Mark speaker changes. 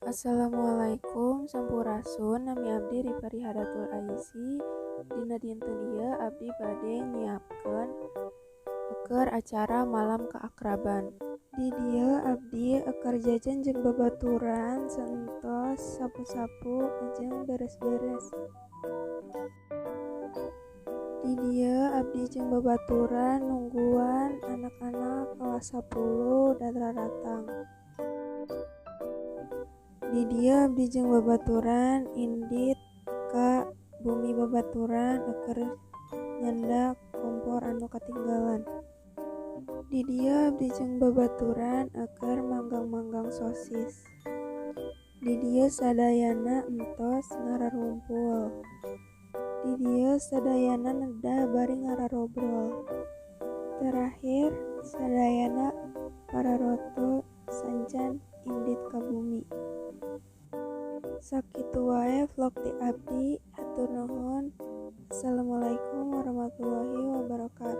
Speaker 1: Assalamualaikum, sampurasun. Nami abdi Rifa Rihadatul Aisy. Dina dinten ieu abdi bade nyiapkeun keur acara malam keakraban.
Speaker 2: Di dieu abdi keur jajan jeung babaturan saentos sapu-sapu jeung beres-beres. Di dieu abdi jeung babaturan nungguan anak-anak kelas 10 dararatang. Di dieu abdi jeung babaturan indit ka bumi babaturan keur nyandak kompor anu katinggalan. Di dieu abdi jeung babaturan keur manggang-manggang sosis. Di dieu sadayana entos ngararumpul. Di dieu sadayana nedah bari ngararobrol. Terakhir sadayana pararoto sancan indit ka bumi. Sakitu wae vlog ti abdi, hatur nuhun. Assalamualaikum warahmatullahi wabarakatuh.